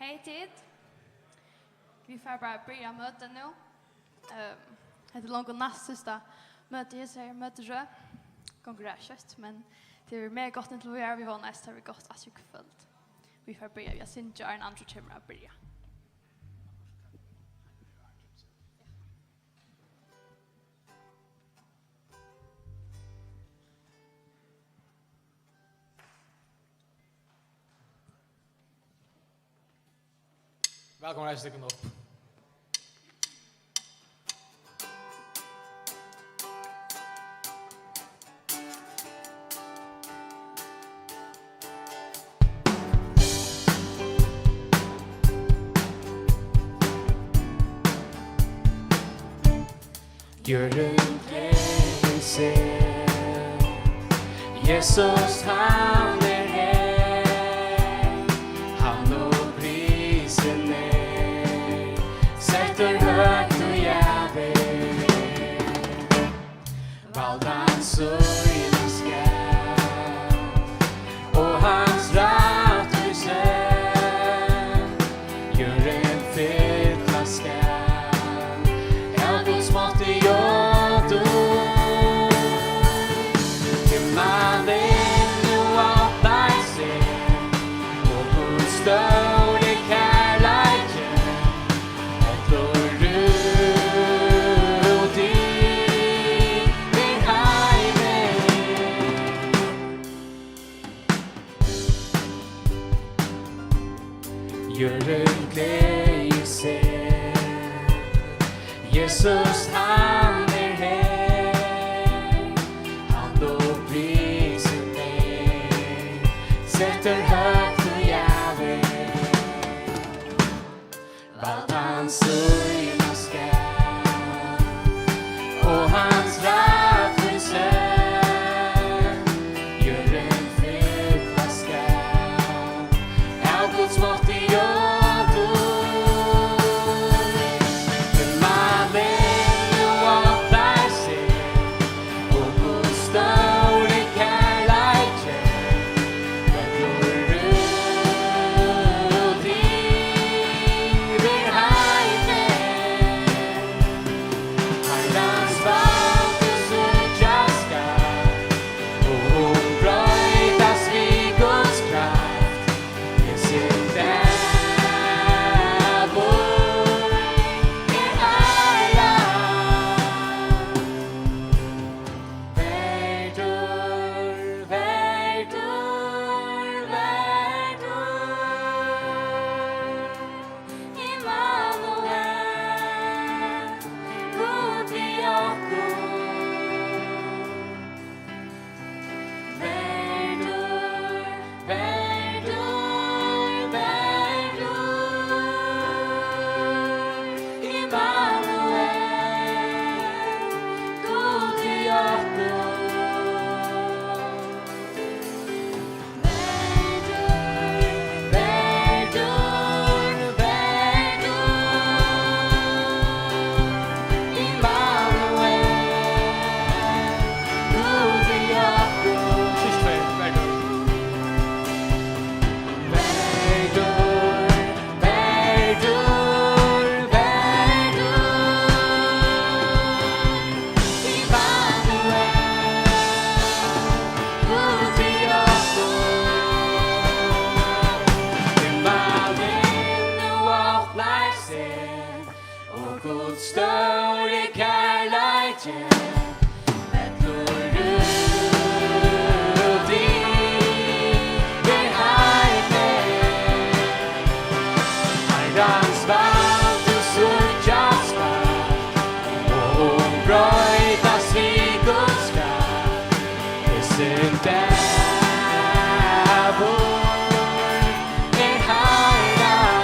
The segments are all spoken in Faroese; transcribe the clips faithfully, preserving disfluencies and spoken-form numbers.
Hey tit. Vit fara bara at byrja møtið nú. Ehm, hetta er longu næstsíðsta møti í hesari møtirøð. Gongur rætt skjótt, men tað er mega gott inntil víðari. Vit vóna eisini, tað verður gott aftur í kvøld. Vit fara at byrja við at syngja, áðrenn Andrew kemur at byrja. Vælkomin, reis tykkum upp. Jørðin gleðir seg. Jesus, hann er her. Hann og prisin er settur høgt í ævir. Valdan sínum skal, og hans rættvísi, jørðin fyllast skal av Guds mátti og dýrd. Himmalin nú opnar seg, og Guds stóri kærleiki allur út yvir heimin. Jørðin gleðir seg. Jesus, hann er her. Hann og prisin er settur høgt í ævir. Valdan sínum skal, og hans rættvísi, jørðin fyllast skal av Guds mátti og dýrd. Himmalin nú opnar seg, og Guds stóri kærleiki fellur út yvir heimin. Harrans vald tú síggja skalt, og hon broytast við Guds kraft. Hesin dagur er heilagin. Verður, verður, verður. Immanuel, Gud við okkum. Verður, verður, verður. Immanuel, Gud við okkum. Verður, verður, verður. Immanuel, Gud við okkum. Sist tvey, verður. Verður, verður, verður. Immanuel, Gud við okkum. Himmalin nú opnar seg, og Guds stóri kærleiki fellur út yvir heimin. Harrans vald tú síggja skalt, og hon broytast við Guds kraft. Hesin dagur er heilagin.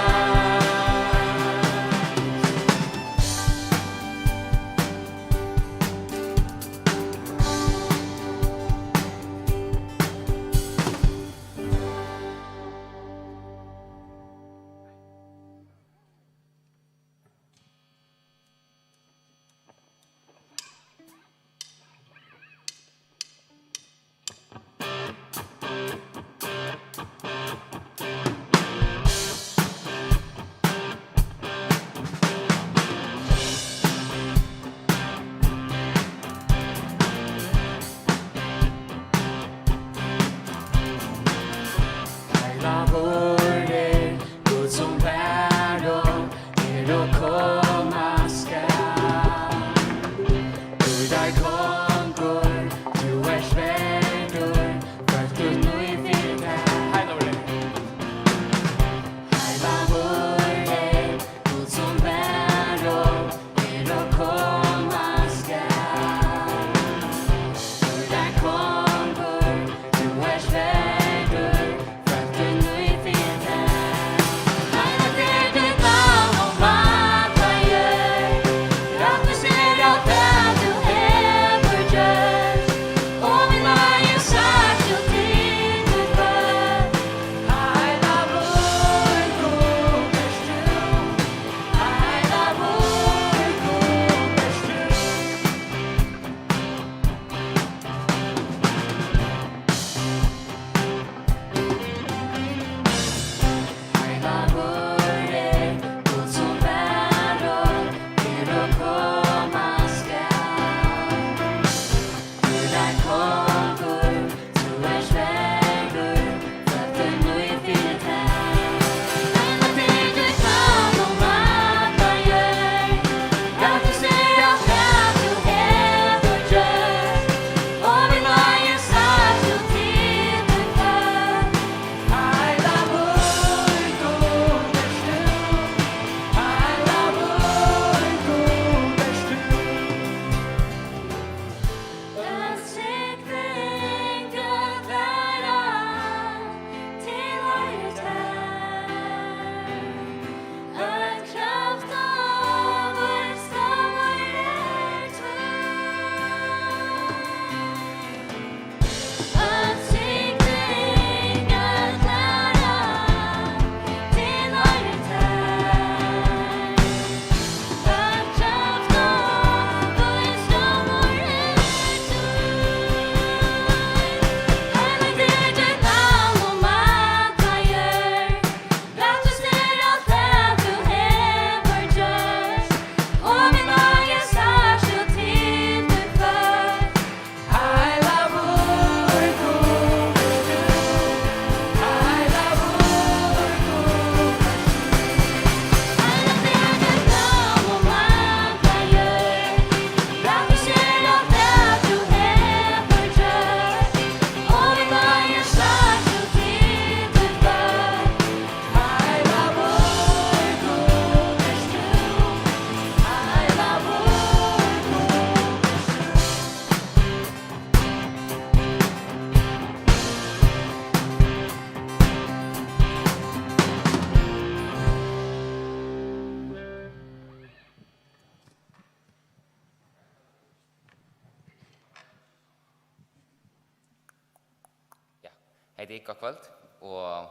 Hey, gott kvøld og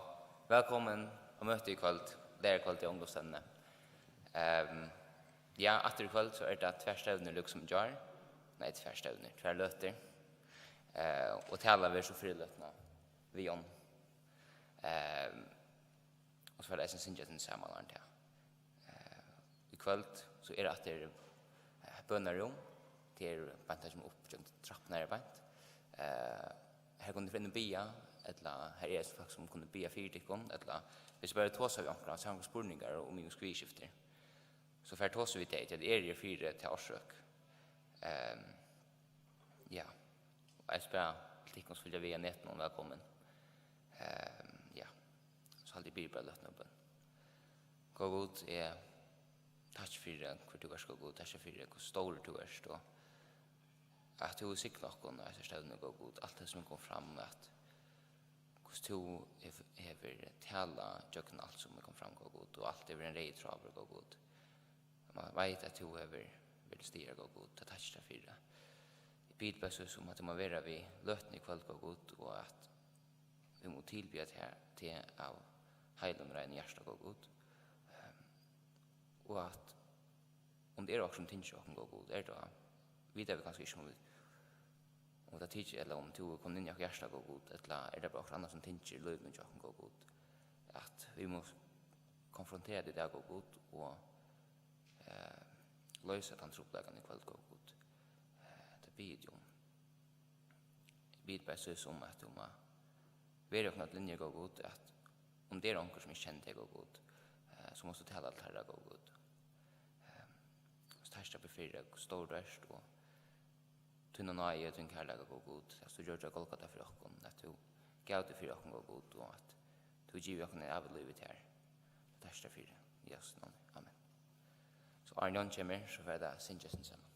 vælkomin á møtið í kvøld, lærarkvøldið á ungdómsstevnuni. Ehm, ja, aftur í kvøld, so eru tað tvær stevnur líkasum í gjár. Nei, tvær stevnur, tvær løtur. Eh, og talan verður so fyrru løtuna við honum. Ehm, og so fara tey eisini at syngja til saman, áðrenn tað. Eh, í kvøld, so er aftur, eh, bønarúm. Tað er beint har sum upp gjøgnum trappurnar er beint. Eh, her kunnu tit fara inn og biðja, ella her eru eisini fólk sum kunnu biðja fyri tykkum, ella viss tit bara tosa við onkran, so hava onkrar spurningar um ymisk viðurskifti, so far tosa við tey, tí at eg eri her fyri ta orsøk. Ehm, ja. Og eg spyr til tykkum sum fylgja við á netinum, vælkomin. Ehm, ja. So haldi eg byrji bara løtuna av bøn. Góði Gud, eg takki fyri, hvør tú ert, góði Gud. Takki fyri, hvussu stórur tú ert, og at tú hevur signað okkum á hesi stevnu, góði Gud. Alt tað sum er komið fram, at hvussu tú hev-, hevur talað gjøgnum alt sum er komið fram, góði Gud, og alt hevur ein reyður tráður, góði Gud. Man veit, at tú hevur verið til staðar, góði Gud. Tað takki eg tær fyri. Eg biði bara so um, at tú má vera við løtuni í kvøld, góði Gud, og at vit mugu tilbiðja teg, teg av heilum, reinum hjarta, góði Gud. Ehm, og at um tað er okkurt sum tyngir okkum, góði Gud, er tað, vita vit kanska ikki, um vit, um tað tykir, ella um tú ert komin inn í okkara hjarta, góði Gud, ella er tað bara okkurt annað sum tyngir lívinum hjá okkum, góði Gud, at vit mugu konfrontera tað í dag, góði Gud, og, eh, loysa tann trupulleikan í kvøld, góði Gud. Eh, tað biði eg teg um. Eg biði bara so um, at tú má vera í okkara linju, góði Gud, at um tað er onkur sum ikki kennir teg, góði Gud, eh, so mást tú tala til teirra, góði Gud. Eh, so takki eg tær fyri, hvussu stór tú ert, og tína náði og tín kærleika, góði Gud, at tú gjørdi á Golgata fyri okkum, at tú gav teg fyri okkum, góði Gud, og at tú hevur givið okkum eitt ævigt lív við tær. Takk tær fyri, í Jesu navni. Amen. So áðrenn Jón kemur, so fara vit at syngja eitt sindur saman.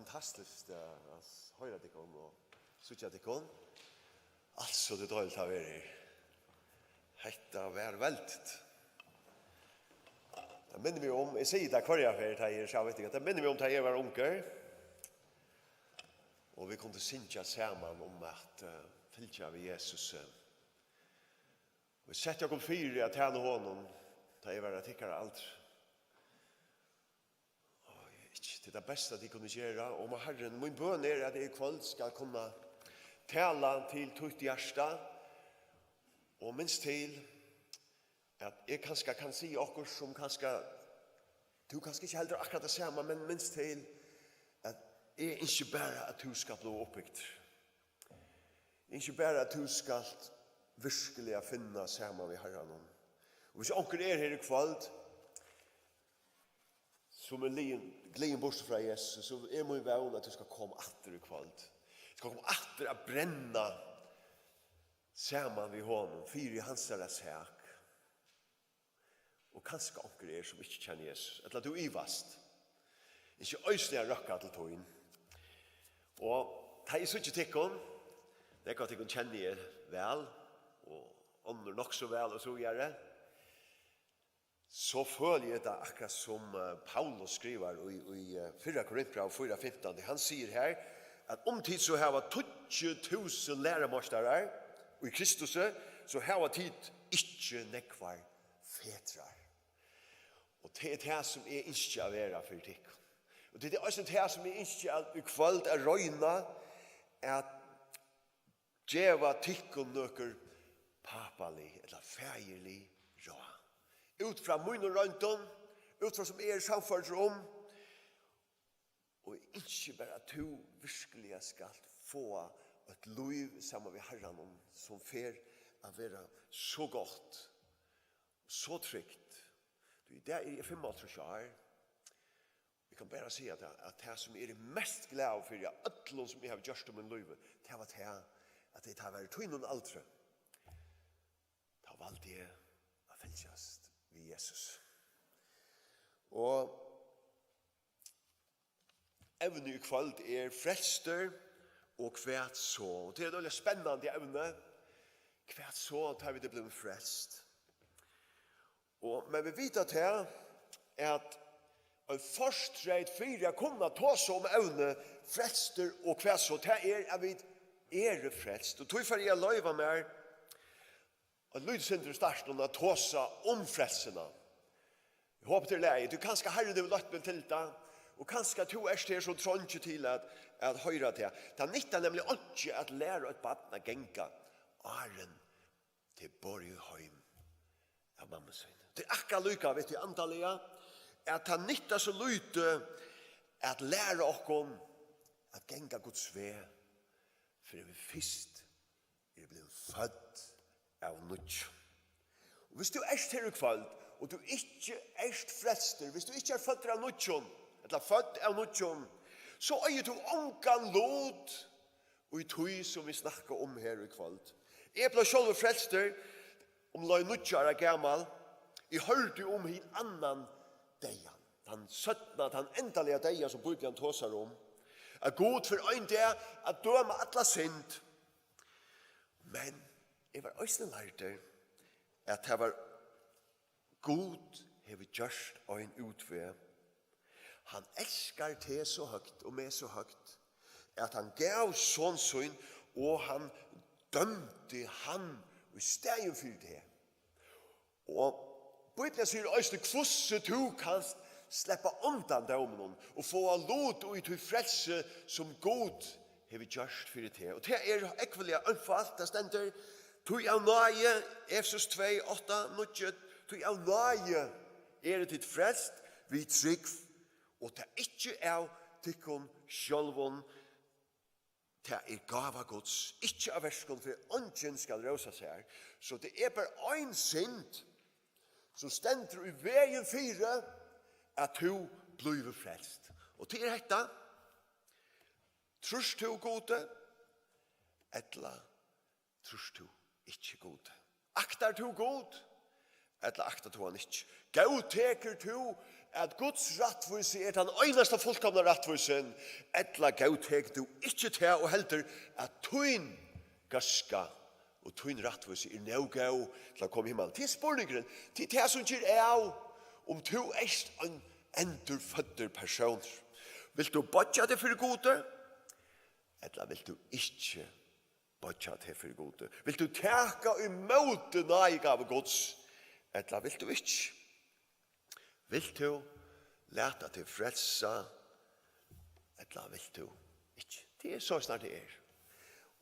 Fantastiskt, eh, at hoyra tykkum og síggja tykkum. Altso, tað er deiligt at vera her. Hetta var veldigt. Tað minnir meg um, eg sigi tað hvørja ferð, tá eg eri saman við tykkum, tað minnir meg um, tá eg var ungur. Og vit kundu syngja saman um at, eh, fylgja við Jesus. Vit settu okkum fyri at tæna honum, tá eg var á tykkara aldri. Og eg, ikki, tað er tað besta, tit kunnu gera. Og má Harrin, mín bøn er, at eg í kvøld skal kunna tala til títt hjarta. Og minst til, at eg kanska kann siga okkurt, sum kanska, tú kanska ikki heldur akkurát tað sama, men minst til, at eg ynski bara, at tú skal blíva uppbygdur. Eg ynski bara, at tú skalt veruliga finna saman við Harranum. Og hvis onkur er her í kvøld, sum er liðin, gliðin burtur frá Jesus, so er mín vón, at tú skal koma aftur í kvøld. Tú skal koma aftur at brenna saman við honum, fyri hansara sak. Og kanska onkur er, sum ikki kennir Jesus, ella tú ivast. Ynski eisini at røkka til tín. Og tá eg síggi tykkum, nógv av tykkum kenni eg væl, og onnur nokk so væl, og so víðari, so føli eg tað akkurát sum, eh, Paulus skrivar í, í, eh, fyrra Korintbræv fýra fimtan, tí hann sigur her, at um tit so hava tíggju túsund lærumeistarar í Kristusi, so hava tit ikki nógvar fedrar. Og tað er tað, sum eg ynski at vera fyri tykkum. Og tað er eisini tað, sum eg ynski at í kvøld at royna at geva tykkum nøkur pápalig ella faðirlig ráð. Út frá mínum royndum, út frá sum eg eri sannførdur um, og eg ynski bara, at tú veruliga skalt fáa eitt lív saman við Harranum, sum fer at vera so gott, so trygt. Tí í dag eri eg fimmoghálvtrýss ár. Eg kann bara siga tað, at tað, sum eg eri mest glaður fyri av øllum, sum eg havi gjørt í mínum lívi, tað var tað, at eg, tá eg var í tínum aldri, tá valdi eg at fylgjast við Jesus. Og evnið í kvøld er frelstur, og hvat so? Og tað er eitt øgiliga spennandi evni. Hvat so, tá vit eru blivin frelst? Og, men vit vita tað, at ein fortreyt fyri at kunna tosa um evnið frelstur og hvat so, tað er, at vit eru frelst. Og tí fari eg at loyva mær eitt lítið sindur í startinum at tosa um frelsuna. Eg hopi, tað er í lagi. Tú, kanska Harrin hevur leitt meg til tað, og kanska tú ert her, sum treingir til at, at hoyra tað. Tað nyttar nemliga einki at læra eitt barn at ganga, áðrenn tað er borið heim av mammu síni. Tað er akkurát líka við tí andaliga, at tað nyttar so lítið at læra okkum at ganga Guds veg, fyrr enn vit fyrst eru blivin fødd av nýggjum. Og hvis tú ert her í kvøld, og tú ikki ert frelstur, hvis tú ikki ert føddur av nýggjum, ella fødd av nýggjum, so eigur tú ongan lut í tí, sum vit snakka um her í kvøld. Eg bleiv sjálvur frelstur umleið níggju ára gamal. Eg hoyrdi um hin annan deyðan, tann seinna, tann endaliga deyða, sum Bíblian tosar um, at Gud fer ein dag at døma alla synd. Men eg var eisini lærdur, at tað var, Gud hevur gjørt ein útveg. Hann elskar teg so høgt og meg so høgt, at hann gav son sín, og hann dømdi hann í staðin fyri teg. Og Bíblian sigur eisini, hvussu tú kanst sleppa undan dóminum og fáa lut í tí frelsi, sum Gud hevur gjørt fyri teg. Og tað er ógvuliga einfalt. Tað stendur, tí av náði, Efesus tvey, átta, níggju, tí av náði eru tit frelst við trúgv, og tað ikki av tykkum sjálvum, tað er gáva Guds, ikki av verkum, fyri eingin skal rósa sær. So tað er bara ein synd, sum stendur í vegin fyri, at tú blívur frelst. Og tað er hetta: Trýrt tú Gudi, ella trýrt tú ikki Gudi? Aktar tú Gud, ella aktar tú hann ikki? Góðtekur tú, at Guds rættvísi er tann einasta fullkomna rættvísin, ella góðtekur tú ikki tað og heldur, at tín góðska og tín rættvísi er nóg góð til at koma í himmalin? Tað er spurningurin. Tað er tað, sum ger av, um tú ert ein endurføddur persónur. Vilt tú boyggja teg fyri Gudi, ella vilt tú ikki boyggja teg fyri Gudi? Vilt tú taka ímóti náðigávu Guds, ella vilt tú ikki? Vilt tú lata teg frelsa, ella vilt tú ikki? Tað er so, sum tað er.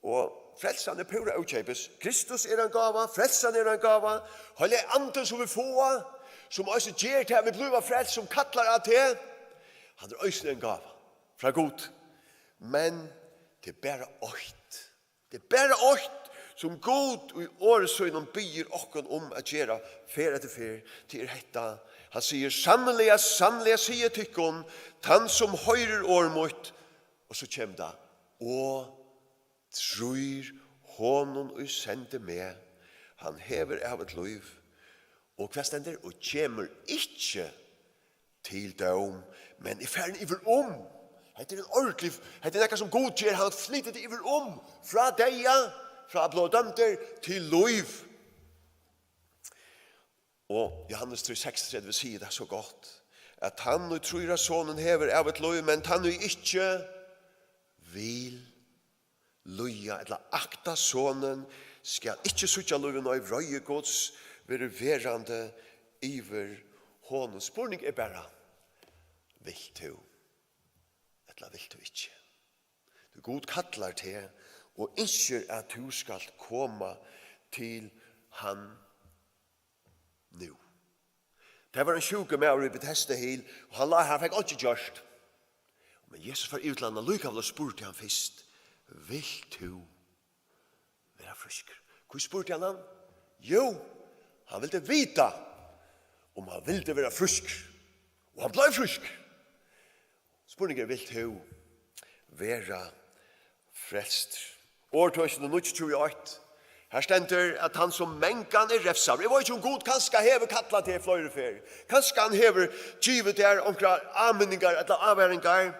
Og frelsan er púra ókeypis. Kristus er ein gáva, frelsan er ein gáva. Heilagi Andin, sum vit fáa, sum eisini ger tað, at vit blíva frelst, sum kallar á teg, hann er eisini ein gáva frá Gud. Men tað er bara eitt. Tað er bara eitt, sum Gud í orði sínum biður okkum um at gera ferð eftir ferð. Tað er hetta. Hann sigur: "Sanniliga, sanniliga, sigi eg tykkum, tann sum hoyrir orð mítt," og so kemur tað, "og trýr honum, ið sendi meg, hann hevur ævigt lív." Og hvat stendur? "Og kemur ikki til dóm, men er farin yvir um." Hetta er ein ordentlig, hetta er nakað, sum Gud ger. Hann flytur teg yvir um, frá deyða, frá at blíva dømdur, til lív. Og Jóhannes trý seksogtretivu sigur tað so gott, at tann, ið trýr á Sonin, hevur ævigt lív, men tann, ið ikki vil lýða ella akta Sonin, skal ikki síggja lívið, nei, vreiði Guds verður verandi yvir honum. Spurning er bara, vilt tú, ella vilt tú ikki? Tí Gud kallar teg og ynskir, at tú skalt koma til hann nú. Tað var ein sjúkur maður í Betesda Hil, og hann lá har, hann fekk einki gjørt. Men Jesus fór yvir til hann allíkavæl og spurdi hann fyrst: "Vilt tú vera frískur?" Hví spurdi hann hann? Jú, hann vildi vita, um hann vildi vera frískur. Og hann bleiv frískur. Spurningurin: vilt tú vera frelstur? Orðtøkini níggju tjúgu eitt. Har stendur, at tann sum mangan er revsaður. Eg veit ikki, um Gud kanska hevur kallað teg fleiri ferð. Kanska hann hevur givið tær onkrar áminningar ella ávaringar.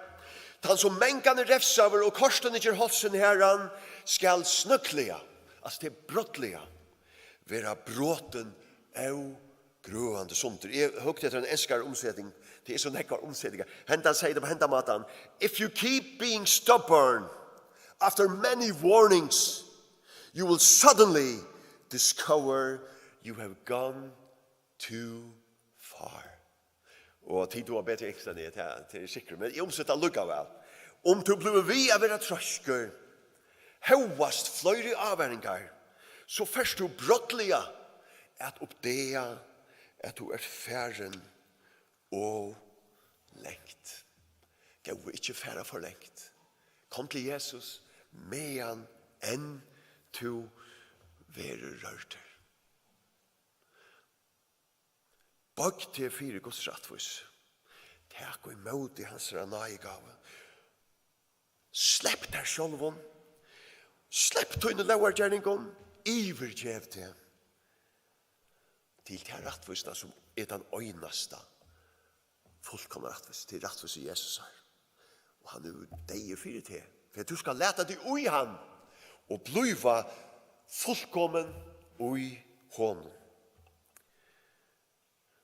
Tann sum mangan er revsaður og kortini ger hálsin harðan, skal snøggliga, altso, tað er brádliga, vera brotin av grøðandi sundur. Eg hugdi eftir ein enskari umseting. Tað er so nógvar umsetingar. Hendan segði tað á hendan mátan: "If you keep being stubborn after many warnings, you will suddenly discover you have gone too far." Og tit duga betri enskt enn eg, tað, tað er sikkurt, men eg umseti tað allíkavæl. Um tú blívur við at vera treiskur, hóast fleiri ávaringar, so fert tú brádliga at uppdaga, at tú ert farin ov langt. Góði, ikki fara for langt. Kom til Jesus, meðan enn tú verður rørdur. Boygg teg fyri Guds rættvísi. Tak ímóti hansara náðigávu. Slepp tær sjálvum. Slepp tínum lógargerningum. Yvirgev teg til ta rættvísina, sum er tann einasta fullkomna rættvísi, til rættvísi Jesusar. Og hann er deyður fyri teg, fyri at tú skal lata teg í hann og blíva fullkomin í honum.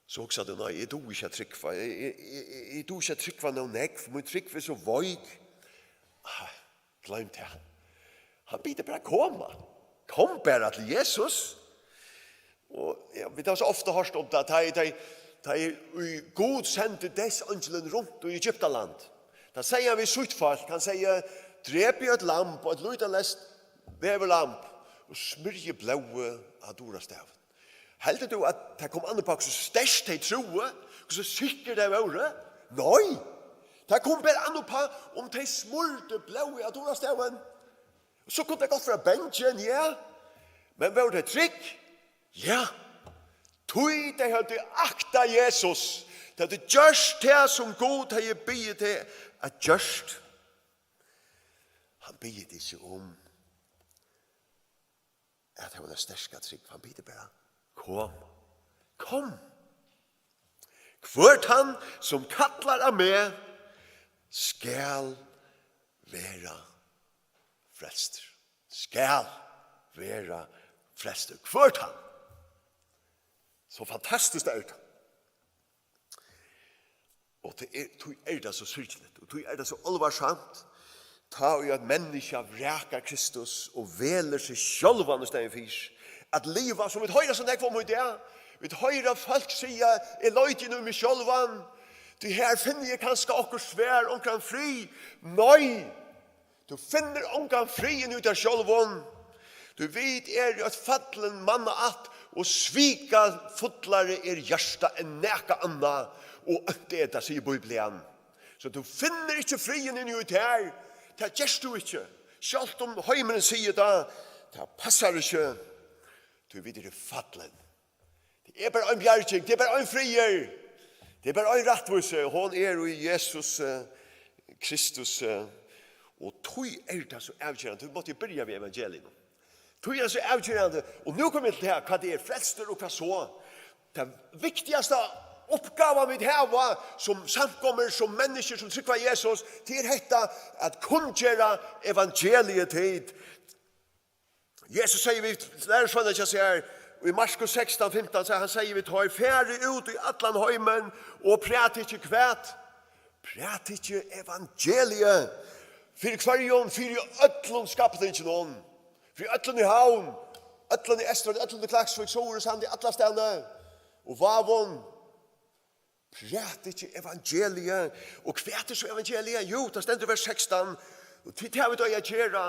So hugsar tú: "Nei, eg dugi ikki at trúgva. Eg, eg, eg, eg, eg dugi ikki at trúgva nóg nógv. Mín trúgv er so veik." Ah, gloym tað. Hann biður bara koma. Kom bara til Jesus. Og, ja, vit hava so ofta hoyrt um tað, tá ið, tá ið, tá ið Gud sendi deyðseingjulin runt í Egyptaland. Tá segði hann við sítt fólk, hann segði: "Drepið eitt lamb, eitt lítið leyst veðurlamb, og smyrjið blóðið á durastavin." Heldur tú, at tað kom an upp á, hvussu sterkt tey trúðu, hvussu sikkur tey vóru? Nei! Tað kom bara an upp á, um tey smurdu blóðið á durastavin. So kundu tey gott vera bangin, ja. Men vóru tey trygg? Ja. Tí tey høvdu aktað Jesus. Tey høvdu gjørt tað, sum Gud hevði biðið tey at gjørt. Hann biður teg ikki um at hava eina sterka trúgv. Hann biður bara: "Kom. Kom. Hvør tann, sum kallar á meg, skal vera frelstur. Skal vera frelstur. Hvør tann? So fantastiskt er tað. Og tí er, tí er tað so syrgiligt, og tí er tað so álvarsamt, tá ið eitt menniskja vrakar Kristus og velur seg sjálvan í staðin fyri at liva, sum vit hoyra so nógv um í dag. Vit hoyra fólk siga: "Eg leiti inn í meg sjálvan, tí her finni eg kanska okkurt svar, onkran frið." Nei, tú finnur ongan frið inni í tær sjálvum. Tú, vit eru eitt fallin mannaætt, og svikafullari er hjartað enn nakað annað, og ónt er tað, sigur Bíblian. So tú finnur ikki friðin inni í tær. Tað gert tú ikki. Sjálvt um heimurin sigur tað, tað passar ikki. Tí vit eru fallin. Tað er bara ein bjarging, tað er bara ein friður. Tað er bara ein rættvísi, og hon er í Jesus, eh, Kristus, eh, og tí er tað so avgerandi. Tú mátti byrja við evangelium. Tí er tað so avgerandi. Og nú koma vit til tað, hvat tað er, frelstur og hvat so? Tað viktigasta uppgávan vit hava sum samkomur, sum menniskjur, sum trúgva Jesus, tað er hetta at kunngera evangeliið til. Jesus segði við lærisveinar hjá sær í Markus sekstan fimtan, so hann segði við teir: "Farið út í allan heimin og prædikið hvat? Prædikið evangeliið." Fyri hvørjum? Fyri øllum skapninginum. Fyri øllum í Havn, øllum í Eysturhøvd, øllum í Klaksvík, Suðuroy, Sandi, allastaðni. Og Vágum. Prædikið evangeliið. Og hvat er so evangeliið? Jú, tað stendur í vers sekstan. Og tí tað vit eiga at gera,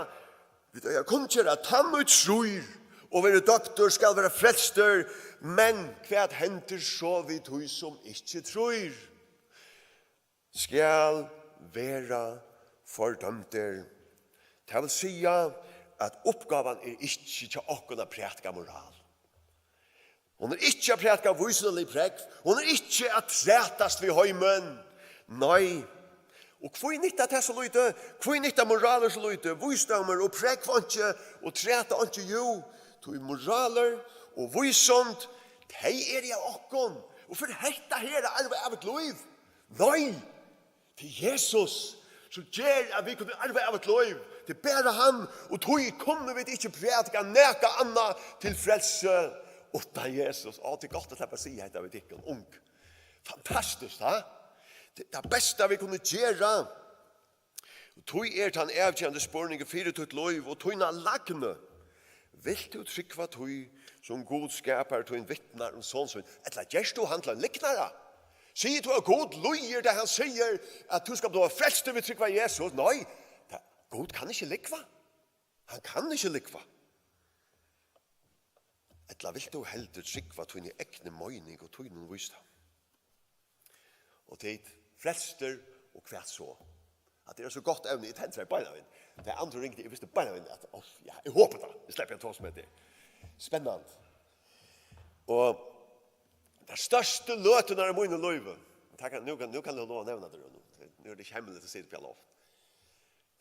vit eiga at kunngera: "Tann ið trýr og verður døptur, skal verða frelstur, men hvat hendir so við tí, sum ikki trýr? Skal verða fordømdur." Tað vil siga, at uppgávan er ikki hjá okkum at prædika moral. Hon er ikki at prædika vísindalig prógv. Hon er ikki at trætast við heimin. Nei. Og hví nyttar tað so lítið? Hví nyttar moralur so lítið? Vísdómur og prógv einki og træta einki, jú, tí moralur og vísund, tey eru av okkum. Og fyri hetta her at arva ævigt lív? Nei. Tað er Jesus, sum ger, at vit kunnu arva ævigt lív. Tað er bara hann, og tí kunnu vit ikki prædika nakað annað til frelsi uttan Jesus. Á, tað er gott at sleppa at siga hetta við tykkum ung. Fantastiskt, ha? Tað er tað besta, vit kunnu gera. Og tí er tann avgerandi spurningur fyri títt lív og tína lagnu: Vilt tú trúgva tí, sum Gud skapar tín vitnar um son sín? Ella gert tú hann til ein lygnara? Sigur tú, at Gud lýgur, tá hann sigur, at tú skalt blíva frelstur við trúgv á Jesus? Nei, tað, Gud kann ikki lúgva. Hann kann ikki lúgva. Ella vilt tú heldur trúgva tíni egnu meining og tínum vísdóm? Og tit, frelstur og hvat so? At tað er so gott evni, eg tendraði beinanvegin. Tá Andrew ringdi, eg visti beinanvegin, at, ó, ja, eg hopi tað, eg sleppi at tosa um tað. Spennandi. Og tær størstu løturnar í mínum lívi, tað kann, nú kann, nú kann eg lova at nevna tað nú. Nú er tað ikki hemmeligt at siga tað á loft.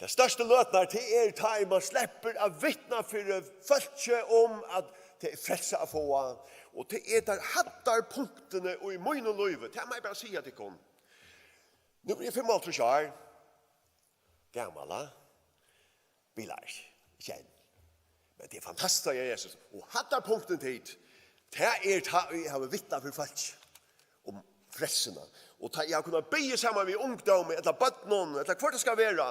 Tær størstu løturnar, tað er, tá ið mann sleppur at vitna fyri fólki um, at tað er frelsa at fáa. Og tað er tær hæddarpunktini í mínum lívi, tað má eg bara siga tykkum. Nú eri eg fimmoghálvtrýss ár gamal, ha? Bilar, ikki enn. Men tað er fantastiskt, sigur Jesus. Og hæddarpunktini, tit, tað er, tá eg havi vitnað fyri fólki um frelsuna. Og tá eg havi kunnað biðið saman við ungdómi, ella børnum, ella hvør tað skal vera.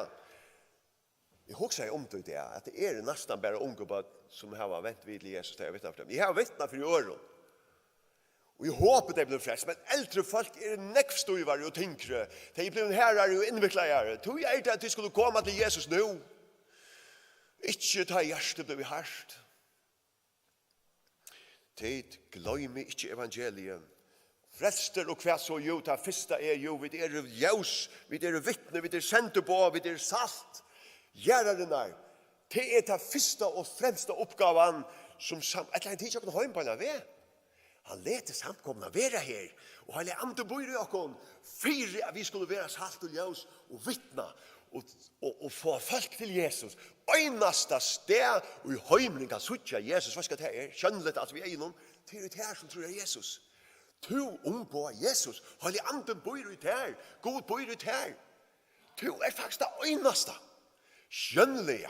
Eg hugsaði um tað í dag, at tað eru næstan bara ungu børn, sum hava vent við til Jesus, tá eg vitnaði fyri teimum. Eg havi vitnað fyri øðrum. Og eg hopi, tey blíva frelst, men eldri fólk eru nógv stívari og tyngri. Tey eru blivin harðari og innviklaðari. Tí er tað, at tey skulu koma til Jesus nú. Ikki tá hjartað blívur hart. Tit, gloymið ikki evangeliið. Frelstur og hvat so? Jú, tað fyrsta er, jú, vit eru ljós, vit eru vitni, vit eru sendiboð, vit eru salt jarðarinnar. Tað er tað fyrsta og fremsta uppgávan sum sam-, ella hann tekur okkum heim beinan veg. Hann letur samkomuna vera her, og Heilagi Andi býr í okkum, fyri at vit skulu vera salt og ljós og vitna og, og, og fáa fólk til Jesus. Einasta stað í heiminum kann síggja Jesus, veitst hvat tað er? Sjónligt, altso við eygunum, tað er tær, sum trýr á Jesus. Tú umboðar Jesus. Heilagi Andin býr í tær. Gud býr í tær. Tú ert faktiskt tað einasta. Sjónliga.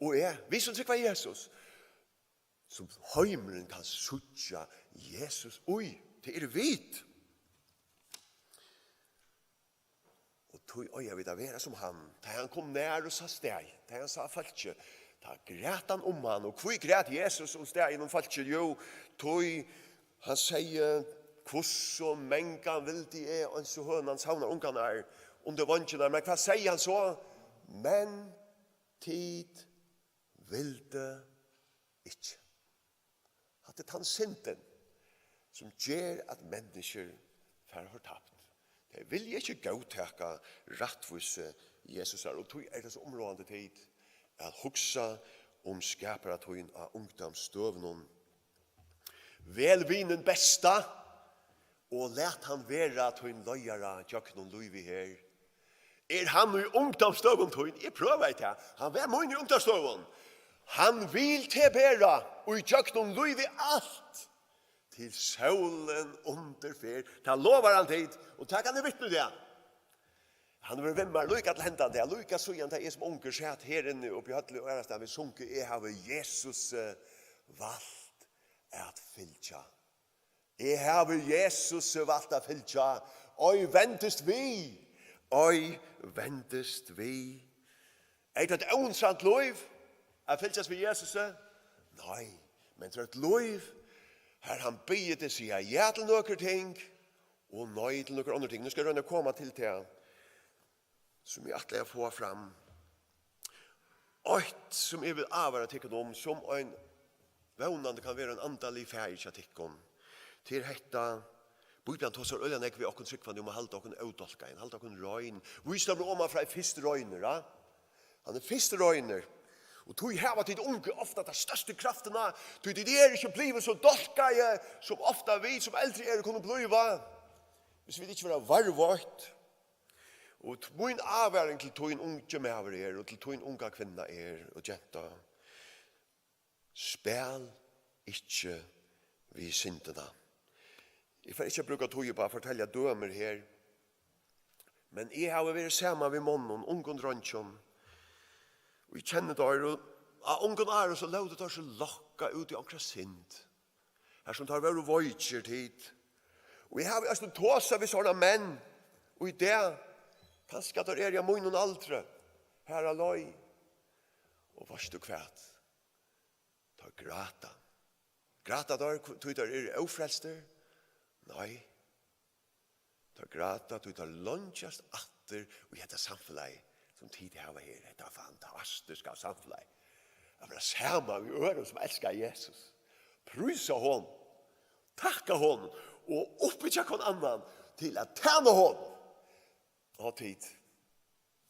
Og eg, vit sum trúgva Jesus, sum heimurin kann síggja Jesus í. Tað eru vit. Og tí eiga vit at vera sum hann. Tá hann kom nær og sá staðið, tá hann sá fólkið, tá græt hann um hann. Og hví græt Jesus um staðið, um fólkið? Jú, tí hann segði: "Hvussu mangan vildi eg, eins og hønan savnar ungarnar undir veingirnar." Men hvat segði hann so? "Men tit vildu ikki." Hatta er tann syndin, sum ger, at menniskjur fara fortapt. Tey vilja ikki góðtaka rættvísi Jesusar, og tí er tað so umráðandi, tit, at hugsa um skapara tín á ungdómsdøgunum. Vel vinin besta, og lat hann vera tín leiðara gjøgnum lívið her. Er hann í ungdómsdøgum tín? Eg prøvaði tað. Hann var mín í ungdómsdøgum. Hann vil teg bera í gjøgnum lívið alt, til sólin undir fer. Tað lovar hann, tit, og tað kann eg vitna um tað. Hann hevur verið við mær líka til hendan dag, líka síðan tá eg sum ungur sat her inni uppi í hølli og aðrastaðni, vit sungu: "Eg havi Jesus, eh, valt at fylgja." Eg havi Jesus valt at fylgja, ei vendist við, ei vendist við. Er tað eitt óinteressant lív at fylgjast við Jesusi? Nei, men tað er eitt lív, har hann biður teg siga ja til nøkur ting og nei til nøkur onnur ting. Nú skal eg royna at koma til tað, sum eg ætlaði at fáa fram. Eitt, sum eg vil ávara tykkum um, sum ein vónandi kann vera ein andalig faðir hjá tykkum, tað er hetta: Bíblian tosar øgiliga nógv við okkum trúgvandi um at halda okkum ódálkaðum, halda okkum rein. Vísdómurin oman frá er fyrst reinur, ja? Hann er fyrst reinur. Og tí hava tit ungu ofta ta størstu kraftina, tí tit eru ikki blivin so dálkaði, sum ofta vit, sum eldri eru, kunnu blíva, hvis vit ikki verða varðveitt. Og t-, mín ávaring til tín ungi maður er, og til tín unga kvinna er, og genta: Spæl ikki við syndina. Eg fari ikki at brúka tíð upp á at fortelja dømir her, men eg havi verið saman við monnum, ungum dreingjum, og eg kenni teir, og á ungum árum so lótu teir seg lokka út í onkra synd, har sum teir vóru veikir, tit. Og eg havi eisini tosað við sovorðnar menn, og í dag, kanska teir eru á mínum aldri, har á leið. Og veitst tú hvat? Teir gráta. Gráta teir, tí teir eru ófrelstir? Nei. Teir gráta, tí teir leingjast aftur í hetta samfelagið, sum tit hava her, hetta fantastiska samfelagið. At vera saman við øðrum, sum elska Jesus. Prísa honum, takka honum og uppbyggja hvønn annan til at tæna honum. Og tit,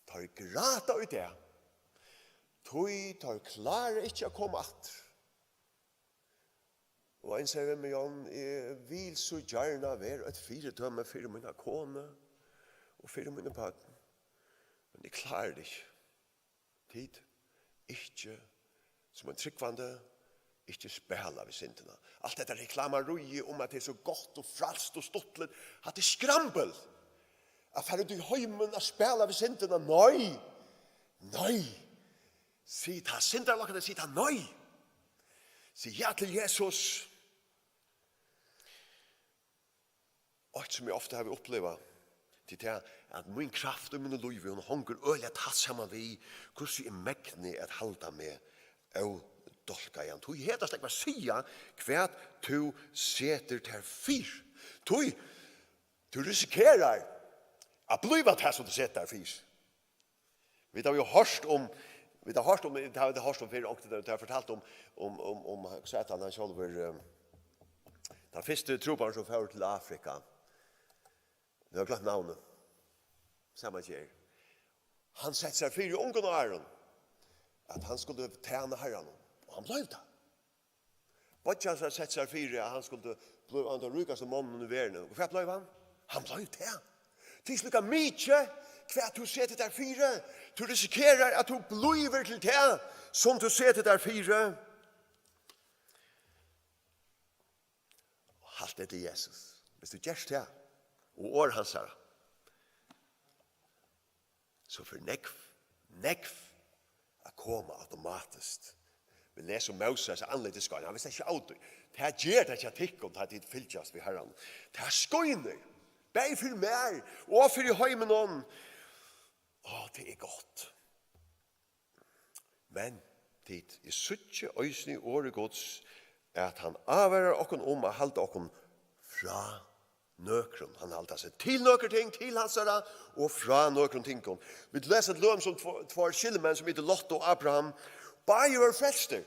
teir gráta í dag, tí teir klára ikki at koma aftur. Og ein segði við meg: "John, eg vil so gjarna vera eitt fyridømi fyri mína konu og fyri míni børn, men eg klári tað ikki." Tit, ikki sum ein trúgvandi, ikki spæla við syndina. Alt hetta reklamaríið um, at tað er so gott og frælst og stuttligt, hatta er skrambul. At fara út í heimin at spæla við syndina, nei, nei. Sig tað, syndarlokkuni, sig tað, nei. Sig ja til Jesus. Eitt sum eg ofta havi upplivað, tað er tað, at mín kraft í mínum lívi, hon hongur øgiliga tætt saman við, hvussu eg megni at halda meg ódálkaðan. Tí hetta sleppur at siga, hvat tú setir tær fyri. Tí tú risikerar at blíva tað, sum tú setir tær fyri. Vit hava jú hoyrt um, vit hava hoyrt um, vit hava hoyrt um fyrr, onkuntíð, tað er fortalt um, um, um, um Satan, hann sjálvur, eh, tann fyrsti trúboðarin, sum fór til Afrika. Eg havi gloymt navnið. Sama ger. Hann setti sær fyri í ungum árum, at hann skuldi tæna Harranum. Og hann bleiv tað. Beiggi hansara setti sær fyri, at hann skuldi blíva ein av teimum ríkastu monnunum í verðini. Og hvat bleiv hann? Hann bleiv tað. Tað er ikki líka mikið, hvat tú setir tær fyri. Tú risikerar, at tú blívur til tað, sum tú setir tær fyri. Halt teg til Jesus. Viss tú gert tað, og orð hansara, so fer nógv, nógv at koma automatiskt. Vit lesa um Móses, andlitið skein. Hann visti ikki av tí. Tað ger tað hjá tykkum, tá tit fylgjast við Harranum. Tað skínur, bæði fyri mær og fyri heiminum. Á, tað er gott. Men tit, eg síggi eisini í orði Guds, at hann ávarar okkum um at halda okkum frá nøkrum. Hann halda seg til nøkur ting, til hansara, og frá nøkrum tingum. Vit lesa til dømis um tvo, tveir skyldmenn, sum eitur Lot og Abraham. Báðir vóru frelstir.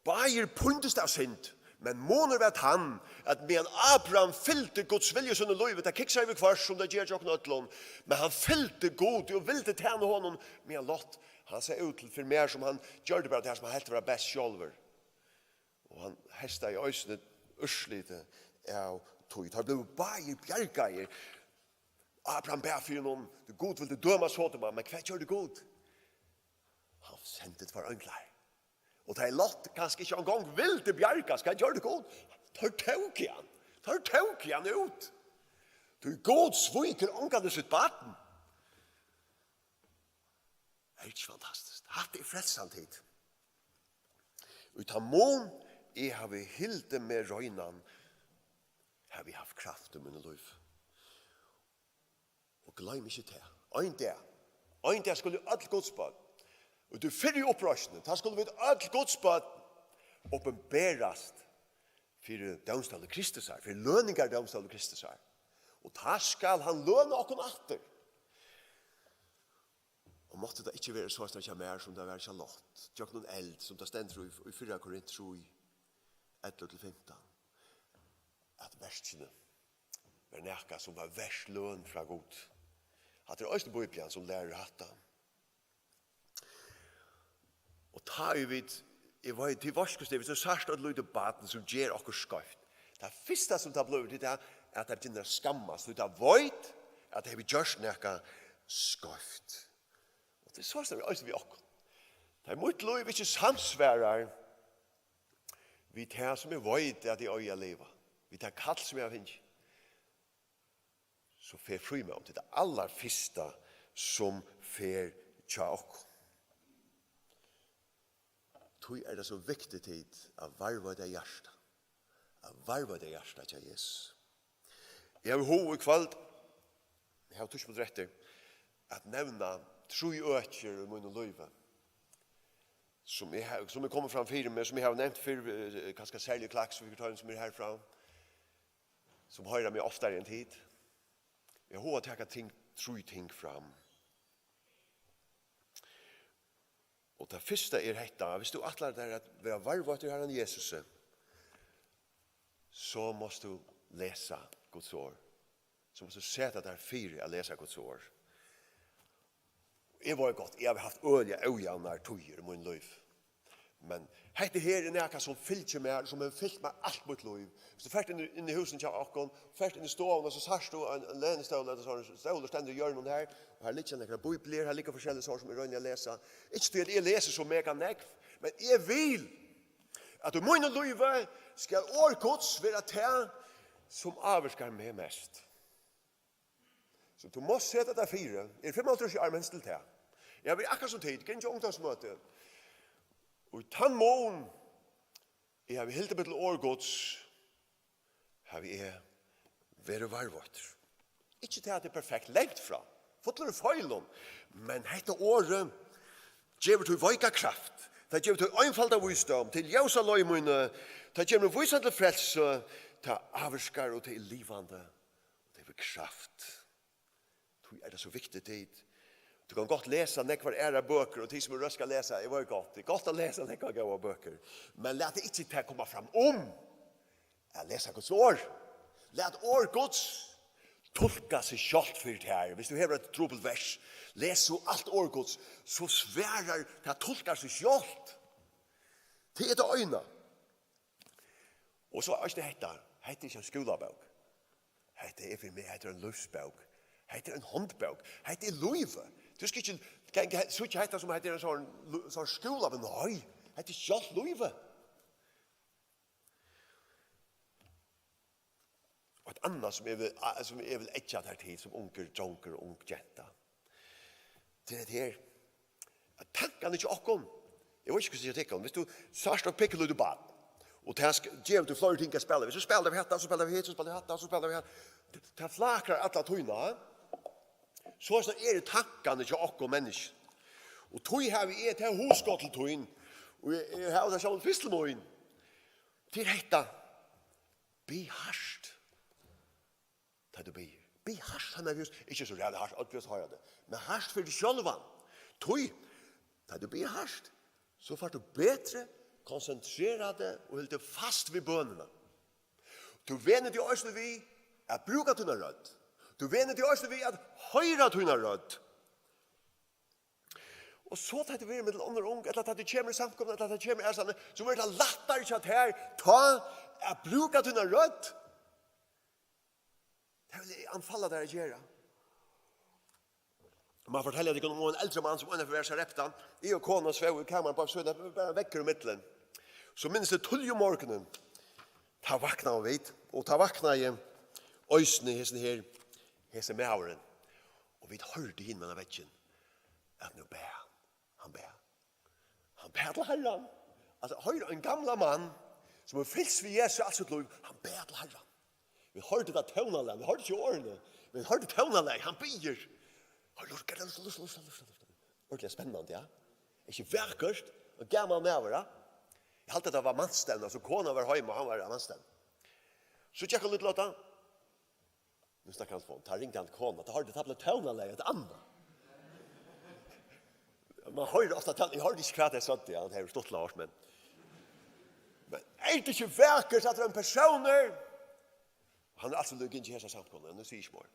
Báðir píndust av synd, men munur var tann, at meðan Abraham fylgdi Guds vilja í sínum lívi, tað kiksaði viðhvørt, sum tað ger hjá okkum øllum, men hann fylgdi Gudi og vildi tæna honum, meðan Lot, hann sá út til, fyri mær, sum hann gjørdi bara tað, sum hann helt vera best sjálvur. Og hann heystaði eisini úrslitið av tí. Teir blivu báðir bjargaðir. Abraham bað fyri honum, tí Gud vildi døma Sodoma, men hvat gjørdi Gud? Hann sendi tveir einglar. Og tá Lot kanska ikki eingong vildi bjargast, hvat gjørdi Gud? Teir tóku hann. Teir tóku hann út. Tí Gud svíkur ongantíð sítt barn. Er ikki fantastiskt? Hatta er frelsan, tit. Og í tann mun eg havi hildið meg reinan, havi eg havt kraft í mínum lívi. Og gloym ikki tað. Ein dag, ein dag skulu øll Guds børn, og tú fyrr í uppreisnini, tá skulu vit øll Guds børn opinberast fyri dómstóli Kristusar, fyri løningardómstóli Kristusar. Og tá skal hann løna okkum aftur. Og mátti tað ikki vera soleiðis hjá mær, sum tað var hjá Lot, gjøgnum eld, sum tað stendur í, í fyrra Korint trý, ellivu til fimtan, at verkini var nakað, sum var vert løn frá Gud. Hatta er eisini Bíblian, sum lærir hatta. Og tá ið vit, eg veit, tit veitst, hvussu tað er, viss tú sært eitt lítið barn, sum ger okkurt skeivt, tað fyrsta, sum tað blívur, tað er, at tað begynnar at skammast, tí tað veit, at tað hevur gjørt nakað skeivt. Og tað er soleiðis, tað er eisini við okkum. Tá ið mítt lív ikki samsvarar við tað, sum eg veit, at eg eigi at liva, við tað kall, sum eg havi fingið, so fer frímót. Tað er tað allarfyrsta, sum fer hjá okkum. Tí er tað so viktigt, tit, at varðveita hjartað. At varðveita hjartað hjá Jesus. Eg havi hug í kvøld, eg havi tíggju minuttir eftir, at nevna trý økir í mínum lívi, sum eg ha-, sum er komið fram fyri meg, sum eg havi nevnt fyrr, eh, kanska serliga Klaksvík, teimum sum er herfrá, sum hoyra meg oftari enn tit. Eg havi hug at taka ting, trý ting fram. Og tað fyrsta er hetta, viss tú ætlar tær at vera varðveittur í Harranum Jesusi, so mást tú lesa Guds orð. So mást tú seta tær fyri at lesa Guds orð. Eg veit gott, eg havi havt øgiliga ójavnar tíðir í mínum lívi. Men hetta her er nakað, sum fylgir mær, sum hevur fylgt mær alt mítt lív. Viss tú fert inn í, inn í húsini hjá okkum, fert inn í stovuna, so sært tú ein, ein lenistól, ella sovorðin stólur stendur í hjørninum her, og her liggja nakrar bíbliur, her liggur forskelligt, sovorðið, sum eg royni at lesa. Ikki tí at eg lesi so mega nógv, men eg vil, at í mínum lívi skal orð Guds vera tað, sum ávirkar meg mest. So tú mást seta tað fyri. Eg eri fimmoghálvtrýss ára, men til tað. Eg havi verið akkurát sum tit, gingið á ungdómsmøti. Og í tann mun eg havi hildið meg til orð Guds, havi eg verið varðveittur. Ikki tað at tað er perfekt, langt frá. Fullur av feilum. Men hetta orðið gevur tí veika kraft. Tað gevur tí einfalda vísdóm. Tað er ljós á leið míni. Tað gevur mær vísan til frelsu. Tað ávirkar og tað er livandi. Tað hevur kraft. Tí er tað so viktigt, tit. Tú kanst gott lesa nógvar aðrar bøkur, og tit sum eru røsk at lesa, eg veit gott, tað er gott at lesa nógvar góðar bøkur. Men lat tað ikki tað koma fram um at lesa Guds orð. Lat orð Guds tulka seg sjálvt fyri tær. Viss tú hevur eitt trupult vers, les so alt orð Guds, so svarar tað, tulkar seg sjálvt. Tað er tað eina. Og so eisini hetta. Hetta er ikki ein skúlabók. Hetta er fyri meg, hetta er ein lívsbók. Hetta er ein hondbók. Hetta er lívið. Tú skal ikki ganga, síggja hetta sum hetta er ein sånn, sånn skúlabók. Nei, hetta er sjálvt lívið. Eitt annað sum eg vil, sum eg vil eggja tær til, sum ungur drongur og ung genta. Tað er hetta her. At tankarnir hjá okkum. Eg veit ikki, hvussu eg tykkum. Viss tú sært eitt pinkulítið barn, og tað sk-, gevur tú fleiri ting at spæla við, so spæla við hetta, so spæla við hitt, so spæla við hatta, so spæla við hatta. Tað flakrar alla tíðina, ha? Soleiðis eru tankarnir hjá okkum menniskjum. Og tí havi eg tað hugskot til tín, og eg, eg havi tað sjálvur fyrst til mín. Til hetta, bið hart. Tá tú biður. Bið hart, hann er just, ikki so ræðuliga hart, øll vit hoyra tað. Men hart fyri teg sjálvan. Tí, tá tú biður hart, so fært tú betri, konsentrera teg og heldur fast við bønina. Tú venur teg eisini við at brúka tína rødd. Tú venur teg eisini við at hoyra tína rødd. Og so tá tú verður millum onnur ung, ella tá tú kemur í samkomuna, ella tá tú kemur aðrastaðni, so verður tað lættari hjá tær, tá at brúka tína rødd. Tað vil eg anbefala tær at gera. Man fortelja tykkum um ein eldri mann sum einaferð var Sarepta. Eg og konan svóvu í kamarinum bara so, bara veggur ímillum. So minnist eg tíðliga um morgunin. Tá vaknaðu vit, og tá vaknaði eisini hesin her, hesin maðurin. Og vit hoyrdu hinumegin av veggin, at nú bað hann. Hann bað. Hann bað til Harran. Altso, hoyr, ein gamlan mann, sum hevur fylgst við Jesusi alt sítt lív, hann bað til Harran. Vit hoyrdu tað tónalagið, vit hoyrdu ikki orðini, men vit hoyrdu tónalagið, hann biður. Hoyr, lurta, lurta, lurta, lurta, lurta, lurta. Ordiliga spennandi, ja. Ikki vakurt, ein gamal maður, ja. Eg haldi, at tað var mansstevna, so konan var heima, og hann var á mansstevnu. So gekk hann út til otta. Nú snakkar hann telefon. Tá ringdi hann til konuna. Tá hoyrdi eg, tá bleiv tónalagið eitt annað. Man hoyrir ofta tón, eg hoyrdi ikki, hvat tey søgdu, ja, tað er stuttligt at hoyra, men, men er tað ikki vakurt, at tað er ein persónur, hann er altso líka inn í hesa samkomuna, nú sigi eg ikki meir,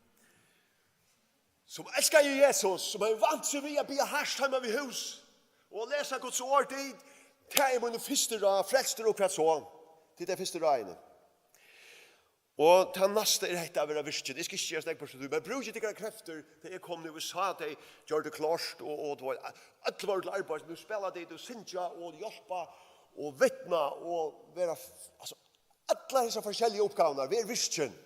sum elskaði Jesus, sum hevði vant seg við at biðja hart heima við hús og lesa Guds orð, tað, tað er míni fyrstu ráð, frelstur og hvat so? Tað er tey fyrstu ráðini. Og tað næsta er hetta at vera virkin. Eg skal ikki gera nógv burtur úr tí, men brúkið tykkara kreftir. Tá eg kom nú, eg sá, at tey gjørdu klárt, og, og, og øll vóru til arbeiðis. Nú spæla tey, tey syngja og hjálpa og vitna og vera f-, altso, allar hesar forskelligu uppgávurnar. Ver virkin.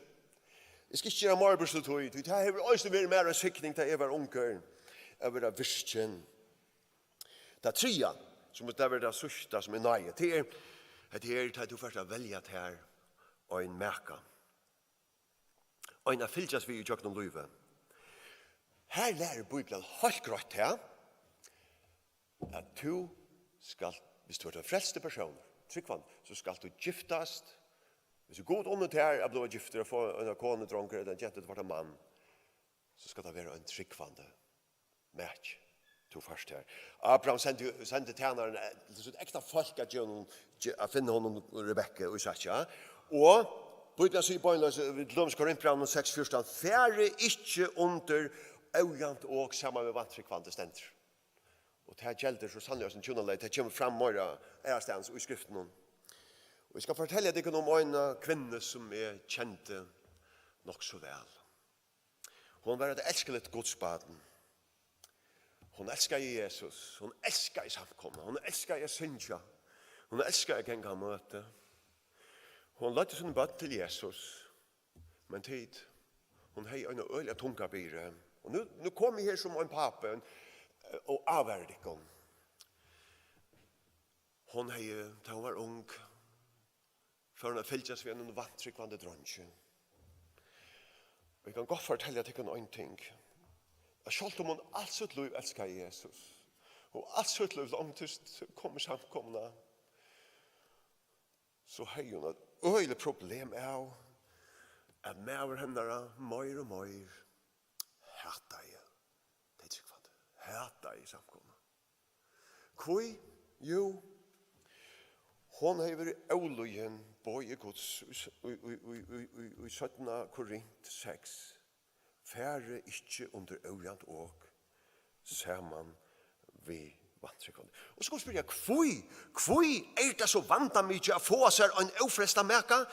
Eg skal ikki gera meira burtur úr tí, tí tað hevur eisini verið mær ein signing, tá eg var ungur, at vera virkin. Tað triðja, sum tað verður tað síðsta, sum er náði, tað er, hetta er, tá tú fert at velja tær ein maka, ein at fylgjast við í gjøgnum lívið. Her lærir Bíblian heilt greitt tað, at tú skalt, viss tú ert ein frelstur persónur, trúgvandi, so skalt tú giftast. Viss Gud unnir tær at blíva giftur, at fáa eina konu, drongur ella ein gentu, tú fært ein mann, so skal tað vera ein trúgvandi maki, tú fært her. Abraham sendi, sendi tænaran, eh, til sítt egna fólk at geva honum, ge-, at finna honum Rebekku og Ísak, ja. Og Bíblian sigur beinleiðis, eh, til dømis Korintbrævinum seks fjúrtan: "Farið ikki undir ójavnt ok saman við vantrúgvandi," stendur. Og tað geldur so sanniliga sum hjúnalagið, tað kemur fram meira aðrastaðni í skriftunum. Og eg skal fortelja tykkum um eina kvinnu, sum eg kendi nokk so væl. Hon var eitt elskuligt Guds barn. Hon elskaði Jesus, hon elskaði samkomuna, hon elskaði at syngja, hon elskaði at ganga á møti. Hon leiddi síni børn til Jesus, men tit, hon hevði eina øgiliga tunga byrði. Og nú, nú kom eg her sum ein pápi, eh, og ávarar tykkum. Hon hevði, tá hon var ung, fór hon at fylgjast við einum vantrúgvandi dreingi. Og eg kann gott fortelja tykkum ein ting, at sjálvt um hon alt sítt lív elskaði Jesus, og alt sítt lív longdist koma í samkomuna, so hevði hon eitt øgiligt problem av, at maður hennara meir og meir hataði tey trúgvandi, hataði samkomuna. Hví? Jú, hon hevði verið ólýðin boði Guds í s-, í, í, í, í, í, í seinna Korint seks: "Farið ikki undir ójavnt ok saman við vantrúgvandi." Og so skal eg spyrja, hví? Hví er tað so vandamikið at fáa sær ein ófrelstan maka?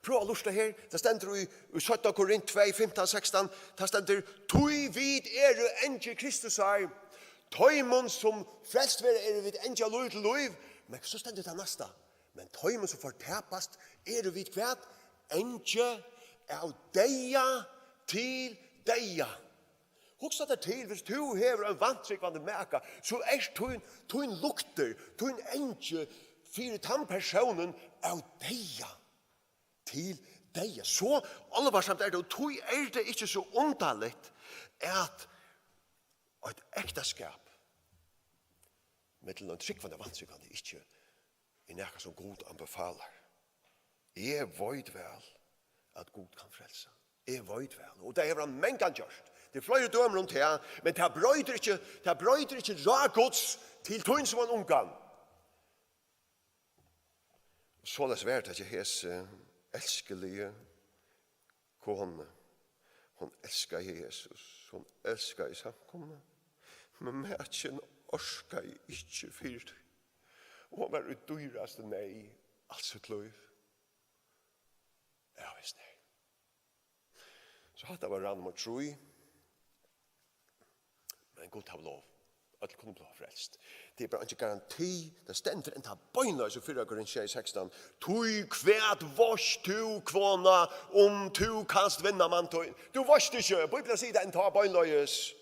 Prøv at lurta her. Tað stendur í, í seinna Korint tvey, fimtan, sekstan. Tað stendur: "Tí vit eru eingir Kristusar, teimum sum frelst verða, eru vit eingir av lívi til lív." Men so stendur tað næsta: "Men teimum sum fortapast, eru vit hvat? Eingir Av deyða til deyða. Hugsa tær til, hvis tú hevur ein vantrúgvandi maka, so er tín, tín luktur, tín angi fyri tann persónin av deyða til deyða. So álvarsamt er tað, og tí er tað ikki so undarligt, at eitt ektaskap millum ein trúgvandi og vantrúgvandi ikki er nakað, sum Gud anbefalir. Eg veit væl, at Gud kann frelsa. Eg veit væl, og tað hevur hann mangan gjørt. Tað er fleiri dømir um tað, men tað broytir ikki, tað broytir ikki ráð Guds til tín sum ein ungan. Soleiðis var tað hjá hesi elskiligu konu. Hon elskaði Jesus, hon elskaði samkomuna, men makin orkaði ikki fyri tí. Og hon var í dýrastu neyð alt sítt lív. Ja, veist nei. So hatta var ráð nummar trý. Men Gud havi lov. Øll kunnu blíva frelst. Tað er bara ikki garanti. Tað stendur enda beinleiðis í fyrra Korint sjey sekstan: "Tí hvat veitst tú, kona, um tú kanst vinna mann tín?" Tú veitst ikki. Bíblian sigur tað enda beinleiðis.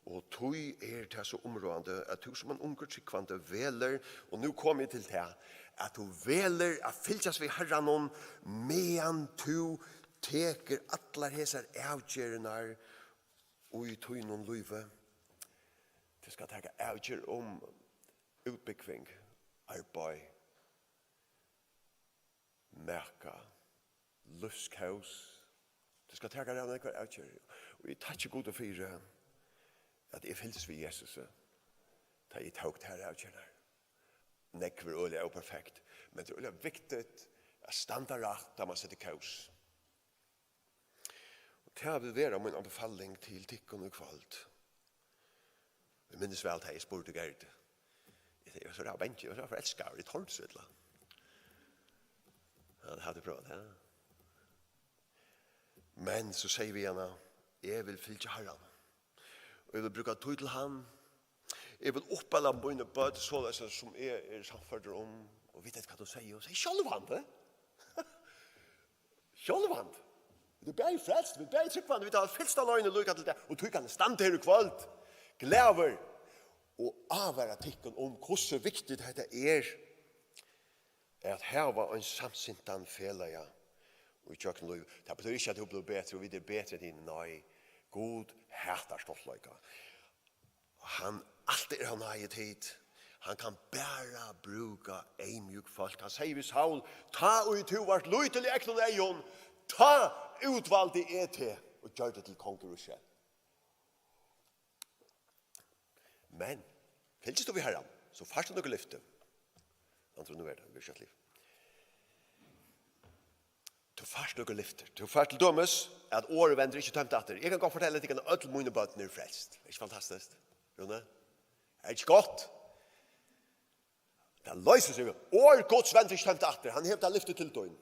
Og tí er tað so umráðandi, at tú sum ein ungur trúgvandi velur, og nú komi eg til tað, at tú velur at fylgjast við Harranum, meðan tú tekur allar hesar avgerðirnar í tínum lívi. Tú skalt taka avgerð um útbúgving, arbeiði, maka, lívskós. Tú skalt taka tær nógvar avgerðir. Og eg takki Gudi fyri, at eg fylgdist við Jesusi, tá eg tók tær avgerðirnar. Nógv er øgiliga óperfekt, men tað er øgiliga viktigt at standa rætt, tá man setir kós. Og tað vil vera mín anbefaling til tykkum í kvøld. Eg minnist væl, tá eg spurdi Gerdu. Eg var so ræva bangin, eg var so forelskaður, eg tordi so illa. Ja, tað hevði eg prøvað, ja. Men so segði eg við hana: "Eg vil fylgja Harranum. Og eg vil brúka tíð til hann. Eg vil uppala míni børn soleiðis, sum eg eri sannførdur um." Og veit tú hvat hon segði? Hon segði: "Sjálvandi." Sjálvandi. Vit eru bæði frelst, vit eru bæði trúgvandi, vit hava fylgst av løgini líka til tað. Og tí kann eg standa her í kvøld, glaður, og ávara tykkum um, hvussu viktigt hetta er, at hava ein samsintan felaga í gjøgnum lív. Tað betýðir ikki, at tú blívur betri, og vit eru betri enn hini. Nei, Gud hatar stoltleika. Hann, alt er av náði tit. Hann kann bara brúka eyðmjúk fólk. Hann segði við Saul: "Tá ið tú vart lítil í egnum eygum, tá útvaldi eg teg og gjørdi teg til kong yvir Ísrael." Men fylgist tú við Harranum, so fært tú nøkur lyfti. Andra, nú er tað virkiliga. Tú fært nøkur lyftir. Tú fært til dømis, at orðið vendir ikki tómt aftur. Eg kann gott fortelja tykkum, at øll míni børn eru frelst. Er ikki fantastiskt, Rúni? Er ikki gott? Tað loysir seg. Orð Guds vendir ikki tómt aftur. Hann hevur tað lyftið til tín.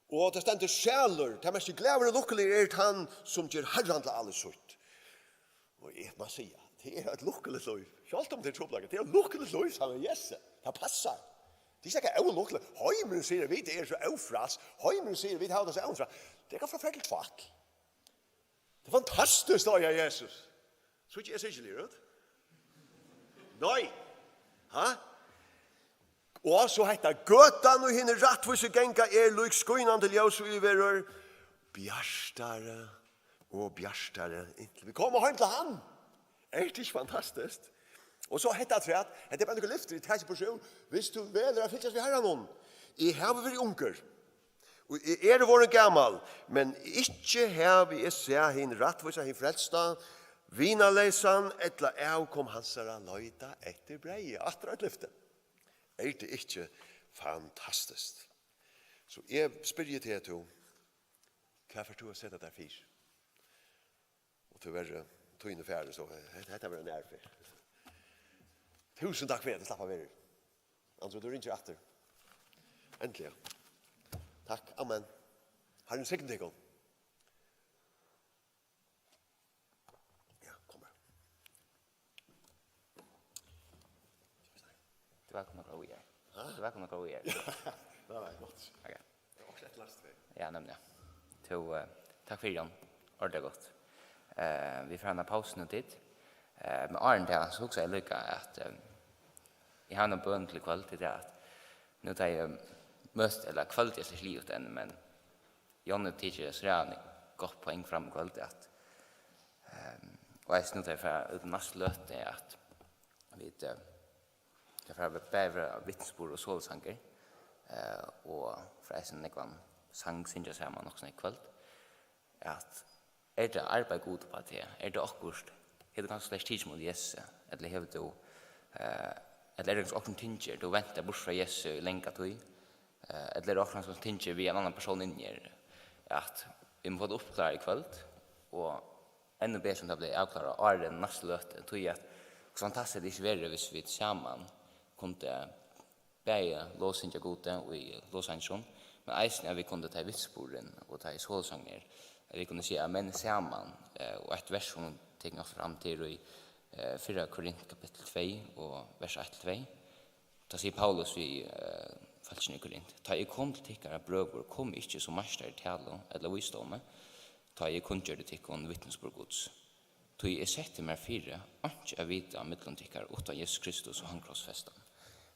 Og tað stendur: "Sælur, tað merkir glaður og lukkuligur er tann, sum ger Harran til alið sítt." Og eg má siga, tað er eitt lukkuligt lív. Sjálvt um tað er trupulleikar, tað er eitt lukkuligt lív, saman við Jesusi. Tað passar. Tað er ikki nakað ólukkuligt. Heimurin sigur, at vit eru so ófrelst. Heimurin sigur, at vit hava tað so ófrelst. Tað er eitt forferdiligt fakl. Tað er fantastiskt at eiga Jesus. So ikki er sikiligur, vet. Nei. Ha? Og so hetta: "Gøtan, og hinir rættvísu ganga, er lík skínandi ljós, og ið verður bjartari og bjartari, inntil vit koma heim til hann." Er tað ikki fantastiskt? Og so hetta afturat, hetta er bara nøkur lyftir, eg taki burtur úr. Hvis tú velur at fylgjast við Harranum: "Eg havi verið ungur, og eg eri vorðin gamal, men ikki havi eg sæð hin rættvísa, hin frelsta, vinaleysan, ella avkom hansara leita eftir breyði." Aftur eitt lyfti. Er tað ikki fantastiskt? So eg spyrji teg, tú, hvat fert tú at seta tær fyri? Og tíverri, tíðin er farin, so hetta, hetta verður ein aðru ferð. Túsund takk fyri, at eg slapp at vera her. André, tú ringir aftur. Endiliga. Takk, amen. Harrin signi tykkum. Ja, kom her. Tú var komin at gráa í. Ha? Tú var komin at gráa í. Nei, nei, gott. Ok. Ja, nemliga. Tú, eh, takk fyri, Jan. Ordiliga gott. Eh, vit fara at hava eina pausu nú, tit. Eh, men áðrenn tað, so hugsaði eg líka, at, eh, eg havi eina bøn til í kvøld, til tað, at nú tá eg møti, ella kvøld, eg eri slett ikki liðugt enn, men Jan hevur tikið so ræðuliga gott poeng fram í kvøld, at, ehm, og eisini nú tá eg fari út í næstu løtu, at vit, eh, tað fer bæði at vera vitnisburður og solosangur, eh, og fer eisini nógvan sang syngja saman nokk so nógv í kvøld, at er tað arbeiði Gud uppá teg? Er tað okkurt, hevur tú kanska slett tikið ímóti Jesusi, ella hevur tú, eh, ella er tað kanska okkurt, sum tyngir, tú ventar burtur frá Jesusi í langa tíð, eh, ella er tað okkurt, sum tyngir við ein annan persón inni her, at vit mugu fáa tað uppklárað í kvøld, og enn betri um tað bleiv avklárað áðrenn næstu løtu, tí at hvussu fantastiskt tað ikki verið, hvis vit saman kundu bæði lovsyngja Gudi í lovsanginum, men eisini at vit kundu taka vitnisburðin og taka solosangarnar, at vit kundu siga amen saman, eh, og eitt vers sum tekur okkum fram til í, eh, fyrra Korint kapittul tvey og vers eitt til tvey. Tá sigur Paulus við, eh, fólkini í Korint: "Tá eg kom til tykkara, brøður, kom eg ikki sum meistari í talu ella vísdómi, tá eg kunngjørdi tykkum vitnisburð Guds. Tí eg setti mær fyri einki at vita millum tykkara uttan Jesus Kristus og hann krossfestan."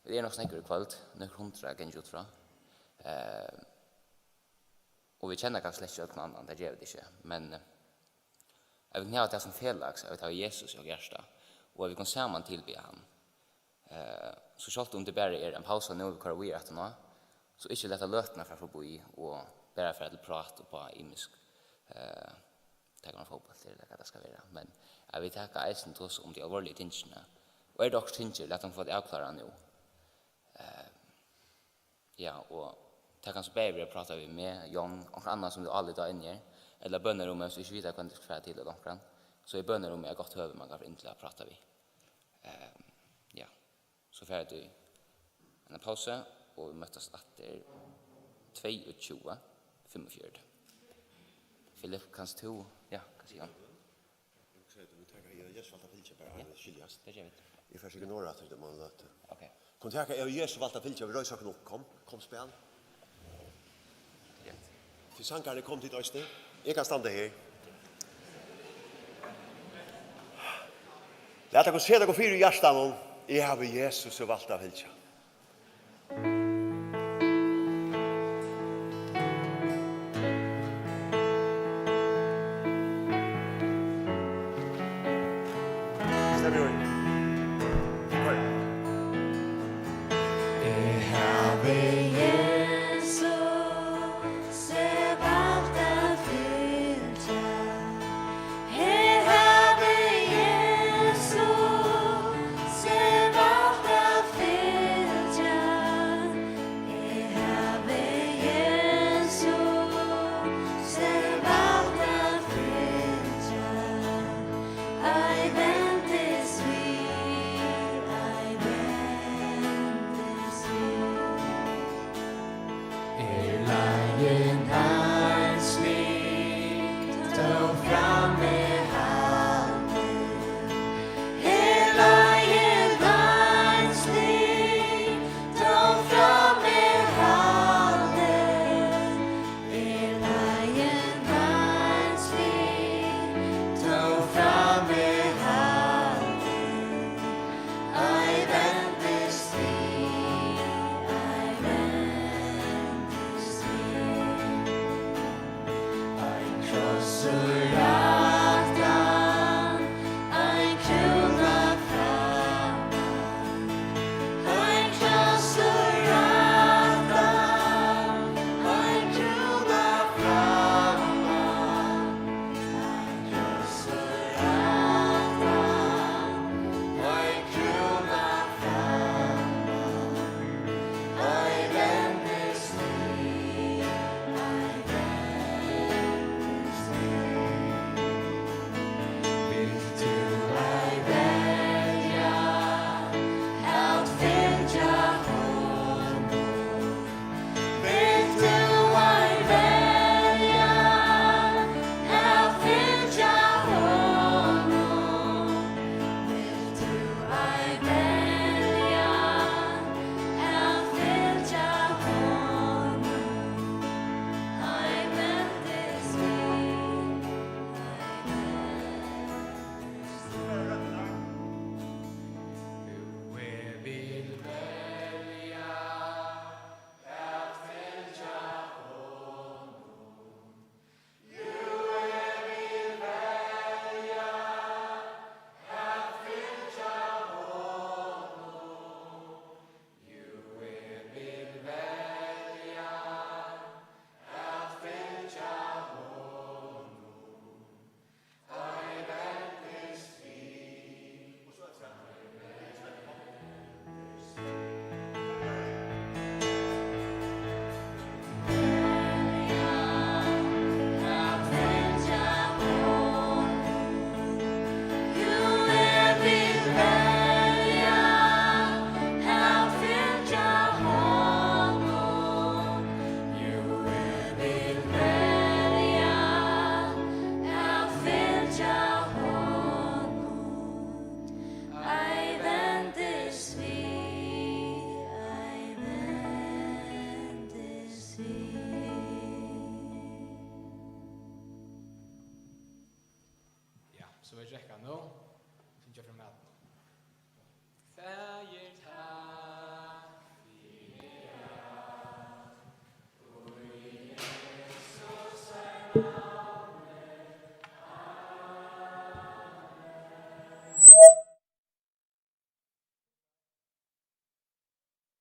Vit eru nokk so nógvir í kvøld, nøkur hundrað, gangi eg út frá. Eh, og vit kenna kanska slett ikki øll hvønn annan, tað gera vit ikki. Men, eh, at vit kunnu hava tað sum felags, at vit hava Jesus í okkara hjarta, og at vit kunnu saman tilbiðja hann. Eh, so sjálvt um tað bara er ein pausa nú, vit koyra víðari aftaná, so ikki lata løtuna fara forbi og bara fara til prát upp á ymisk, eh, tað kann vera fótbólt, ella hvat tað skal vera, men at vit taka eisini tosa um tey alvorligu tingini. Og er tað okkurt, sum tyngir, lat okkum fáa tað avklárað nú. Eh, Ja, og tað kann so bæði vera at práta við meg, John, onkran annan sum tú álíka á inni her, ella bønarúmið, um tú ikki vita hvønn tú skal fara til, ella onkran, so er bønarúmið eitt gott høvi, man kann fara inn til at práta við. Ehm, ja, so fara vit í eina pausu, og vit møtast aftur tveyogtjúgu fimmogfjøruti. Philip, kanst tú, ja, hvat sigur hann? Eg vil taka Eg havi Jesu valda fylgja, bara Ja. Hann skiljast. Tað gera vit. Eg fari sikkurt norður aftur, tað má ein løtu. Ok. Kom, taka Eg havi Jesu valda fylgja, vit reisa okkum upp. Kom, kom, spæl. Greitt. Til sangarnir, kom tit eisini. Eg kann standa her. Lat okkum seta okkum fyri í hjartanum. Eg havi Jesus valda fylgja. Stemmer jo inn. Koyr. Eg havi Jesus valda fylgja. Eg havi Jesus valda fylgja. Eg havi Jesus valda fylgja. Ei vendist við, ei vendist við. So vit drekka nú, og so gera vit matin. Faðir, takk fyri alt, í Jesusar navni.